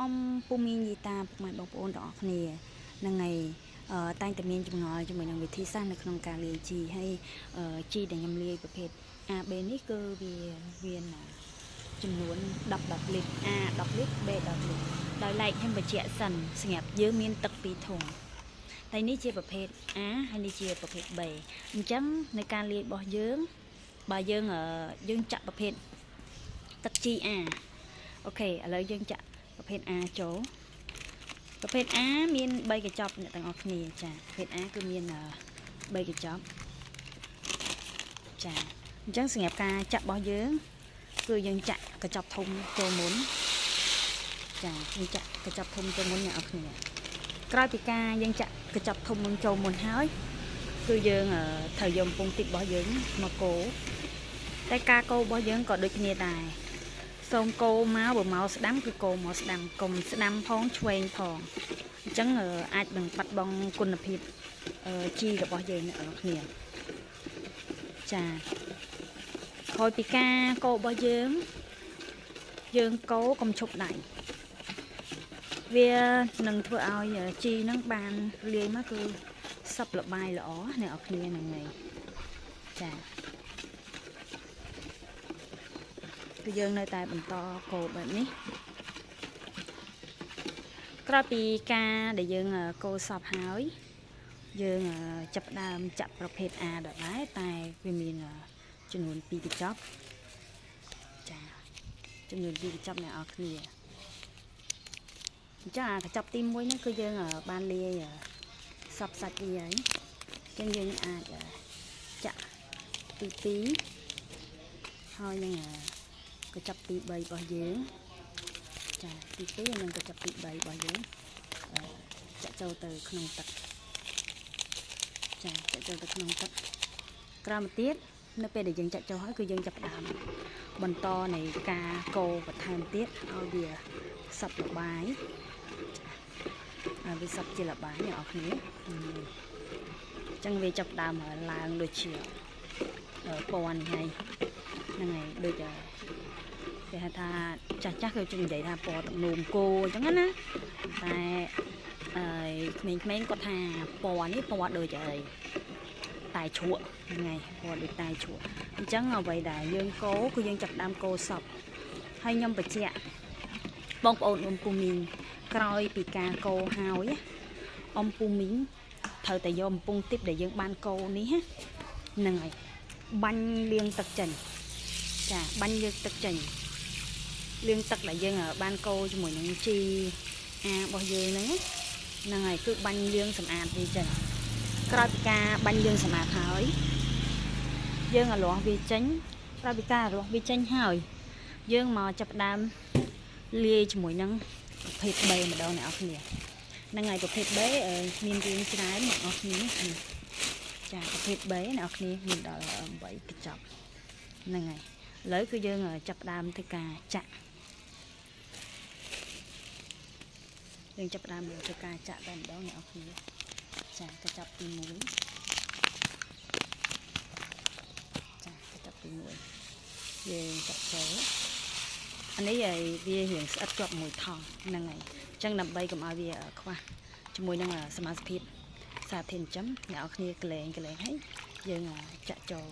អមពូមីងយីតាពុកម៉ែបងប្អូនទាំងអស់គ្នាហ្នឹងហើយតែងតែមានចម្ងល់ជាមួយនឹងវិធីសាស្ត្រនៅក្នុងការលាយជីហើយជីដែលខ្ញុំលាយប្រភេទ AB នេះគឺវាមានចំនួន10 10លីត្រ A 10លីត្រ B 10លីត្រដោយឡែកខ្ញុំបញ្ជាក់សិនសម្រាប់យើងមានទឹក2ធុងតែនេះជាប្រភេទ A ហើយនេះជាប្រភេទ B អញ្ចឹងនៅការលាយរបស់យើងបើយើងយើងចាក់ប្រភេទទឹកជី A អូខេឥឡូវយើងចាក់ប្រភេទ A ចូលប្រភេទ A មាន3កញ្ចប់អ្នកទាំងអស់គ្នាចាប្រភេទ A គឺមាន3កញ្ចប់ចាអញ្ចឹងសម្រាប់ការចាក់របស់យើងគឺយើងចាក់កញ្ចប់ធំចូលមុនចាយើងចាក់កញ្ចប់ធំចូលមុនអ្នកនរគ្នាក្រោយពីការយើងចាក់កញ្ចប់ធំមុនចូលមុនហើយគឺយើងត្រូវយកកំពង់ទីបរបស់យើងមកកូរតែការកូររបស់យើងក៏ដូចគ្នាដែរសូមកោមកបើមកស្ដាំគឺកោមកស្ដាំកុំស្ដាំផងឆ្វេងផងអញ្ចឹងអាចនឹងបាត់បង់គុណភាពជីរបស់យើងអ្នកនរគ្នាចាក្រោយពីការកោរបស់យើងយើងកោកុំឈប់ដៃវានឹងធ្វើឲ្យជីនឹងបានលាយមកគឺសពលបាយល្អអ្នកនរគ្នាហ្នឹងហើយចាគឺយើងនៅតែបន្តកូរបែបនេះក្រោយពីការដែលយើងកូរសពហើយយើងចាប់ដើមចាក់ប្រភេទ A ដដែលតែវាមានចំនួន2កញ្ចប់ចាចំនួន2កញ្ចប់អ្នកនរគ្នាអញ្ចឹងអាកញ្ចប់ទី1នេះគឺយើងបានលាយសពសាច់វាហើយអញ្ចឹងយើងអាចចាក់ទី2ហើយនឹងកញ្ចប់ទី3របស់យើងចាទី2និងកញ្ចប់ទី3របស់យើងចាក់ចូលទៅក្នុងទឹកចាចាក់ចូលទៅក្នុងទឹកក្រោយមកទៀតនៅពេលដែលយើងចាក់ចូលហើយគឺយើងចាប់ផ្ដើមបន្តនៃការកូរបន្ថែមទៀតឲ្យវាសព្វលបាយឲ្យវាសព្វជាលបាយអ្នកនរគ្នាអញ្ចឹងវាចាប់ផ្ដើមឡើងដូចជាពណ៌នេះហើយហ្នឹងហើយដូចគេហៅថាចាស់ចាស់គឺជិះនិយាយថាពណ៌ទឹកនោមគោអញ្ចឹងណាតែអឺក្មេងៗគាត់ថាពណ៌នេះពណ៌ដូចអីតែជ្រក់ហ្នឹងហើយពណ៌ដូចតែជ្រក់អញ្ចឹងអ្វីដែលយើងកូរគឺយើងចាប់ដើមកូរសពហើយខ្ញុំបញ្ជាក់បងប្អូនអ៊ំពូមីងក្រោយពីការកូរហើយអ៊ំពូមីងត្រូវតែយកកំពង់ទីបដែលយើងបានកូរនេះហ្នឹងហើយបាញ់លាងទឹកចេញចាបាញ់លាងទឹកចេញលាងទឹកដែលយើងបានកូរជាមួយនឹងជីអារបស់យើងហ្នឹងហ្នឹងហើយគឺបាញ់លាងសម្អាតវាចេញក្រោយពីការបាញ់លាងសម្អាតហើយយើងអាលាស់វាចេញក្រោយពីការអាលាស់វាចេញហើយយើងមកចាប់ផ្ដើមលាយជាមួយនឹងប្រភេទ B ម្ដងអ្នកនរគ្នាហ្នឹងហើយប្រភេទ B មានរៀងច្រើនអ្នកនរគ្នាចាប្រភេទ B អ្នកនរគ្នាមានដល់8កញ្ចប់ហ្នឹងហើយឥឡូវគឺយើងចាប់ផ្ដើមធ្វើការចាក់យើងចាប់ផ្ដើមធ្វើការចាក់តែម្ដងអ្នកនរគ្នាចាកញ្ចប់ទី1ចាកញ្ចប់ទី1យើងចាក់ចូលអានេះឲ្យវារៀងស្អិតជាប់មួយថង់ហ្នឹងហើយអញ្ចឹងដើម្បីកុំឲ្យវាខ្វះជាមួយនឹងសមាសភាពសារធាតុចិញ្ចឹមអ្នកនរគ្នាក្លែងក្លែងហើយយើងចាក់ចូល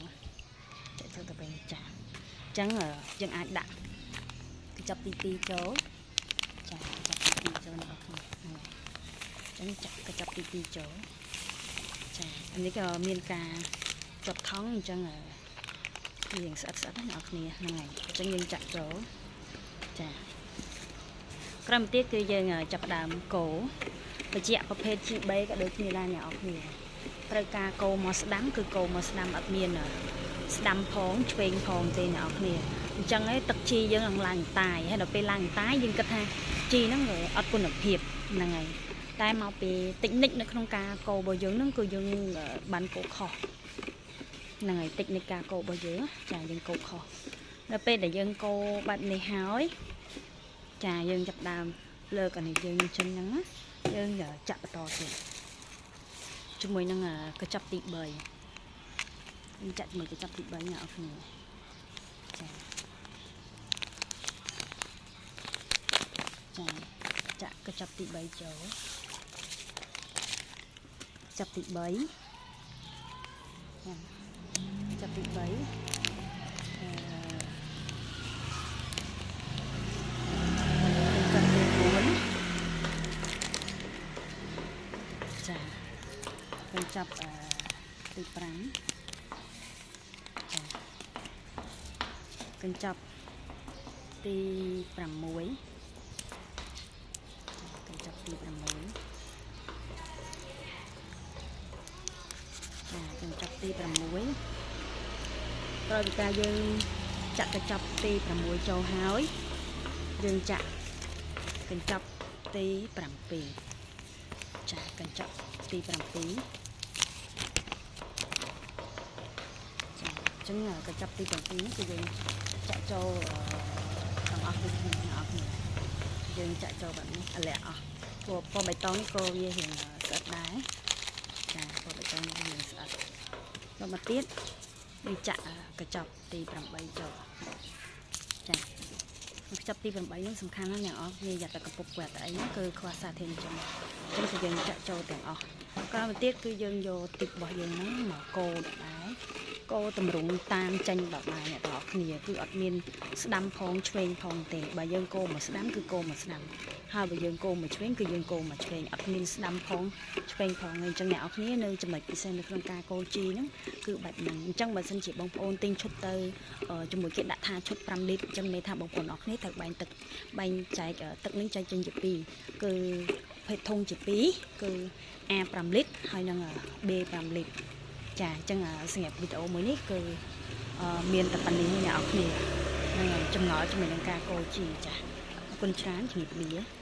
ទៅវិញចាអញ្ចឹងយើងអាចដាក់កញ្ចប់ទី2ចូលចាកញ្ចប់ទី2ចូលអ្នកនរគ្នាហ្នឹងហើយអញ្ចឹងចាក់កញ្ចប់ទី2ចូលចាអានេះក៏មានការជាប់ថង់អញ្ចឹងរៀងស្អិតស្អិតណាអ្នកនរគ្នាហ្នឹងហើយអញ្ចឹងយើងចាក់ចូលចាក្រោយមកទៀតគឺយើងចាប់ផ្ដើមកូរបញ្ជាក់ប្រភេទ GB ក៏ដូចគ្នាដែរអ្នកនរគ្នាត្រូវការកូរមកស្ដាំគឺកូរមកស្ដាំអត់មានស្ដាំផងឆ្វេងផងទេអ្នកនរគ្នាអញ្ចឹងឯងទឹកជីយើងនឹងឡើងតាយហើយដល់ពេលឡើងតាយយើងគិតថាជីហ្នឹងវាអត់គុណភាពហ្នឹងហើយតែមកពីតិចនិចនៅក្នុងការកូររបស់យើងហ្នឹងគឺយើងបានកូរខុសហ្នឹងហើយតិចនិចការកូររបស់យើងចាយើងកូរខុសដល់ពេលដែលយើងកូរបែបនេះហើយចាយើងចាប់ដើមលើកអានេះយើងចេញហ្នឹងណាយើងចាក់បន្តទៀតជាមួយនឹងកញ្ចប់ទី3យើងចាក់ជាមួយកញ្ចប់ទី3អ្នកនរគ្នាចាចា កញ្ចប់ទី3ចូលកញ្ចប់ទី3ចាកញ្ចប់ទី3កញ្ចប់ទី4ចាកញ្ចប់ទី5ចាកញ្ចប់ទី6កញ្ចប់ទី6ចាកញ្ចប់ទី6ក្រោយពីការយើងចាក់កញ្ចប់ទី6ចូលហើយយើងចាក់កញ្ចប់ទី7ចាកញ្ចប់ទី7ចាអញ្ចឹងកញ្ចប់ទី7នេះគឺយើងចាក់ចូលទាំងអស់ដូចគ្នាទាំងអស់គ្នាយើងចាក់ចូលបែបនេះអាលាក់អស់ព្រោះពណ៌បៃតងនេះក៏វារៀងស្អិតដែរចាពណ៌បៃតងនេះវារៀងស្អិតដល់មកទៀតយើងចាក់កញ្ចប់ទី8ចូលចាកញ្ចប់ទី8នេះសំខាន់ណាស់អ្នកអស់វាយ៉ាត់តែកពុកវាតែអីហ្នឹងគឺខ្វះសារធាតុចិញ្ចឹមអញ្ចឹងគឺយើងចាក់ចូលទាំងអស់ក្រោយមកទៀតគឺយើងយកទឹករបស់យើងហ្នឹងមកកូរដដែលកូរតម្រង់តាមចេញដដែលអ្នកទាំងអស់គ្នាគឺអត់មានស្ដាំផងឆ្វេងផងទេបើយើងកូរមកស្ដាំគឺកូរមកស្ដាំហើយបើយើងកូរមកឆ្វេងគឺយើងកូរមកឆ្វេងអត់មានស្ដាំផងឆ្វេងផងអញ្ចឹងអ្នកនរគ្នានៅចំណុចពិសេសនៅក្នុងការកូរជីហ្នឹងគឺបែបហ្នឹងអញ្ចឹងបើសិនជាបងប្អូនទិញឈុតទៅជាមួយគេដាក់ថាឈុត5លីត្រអញ្ចឹងន័យថាបងប្អូនអរគ្នាត្រូវបែងទឹកបែងចែកទឹកនឹងចែកចេញជា2គឺភេទធុងជា2គឺ A 5លីត្រហើយនិង B 5លីត្រចាអញ្ចឹងសម្រាប់វីដេអូមួយនេះគឺមានតែប៉ុណ្្នេះអ្នកនរគ្នានឹងចម្ងល់ជាមួយនឹងការកូរជីចាអរគុណច្រើនជំរាបលា។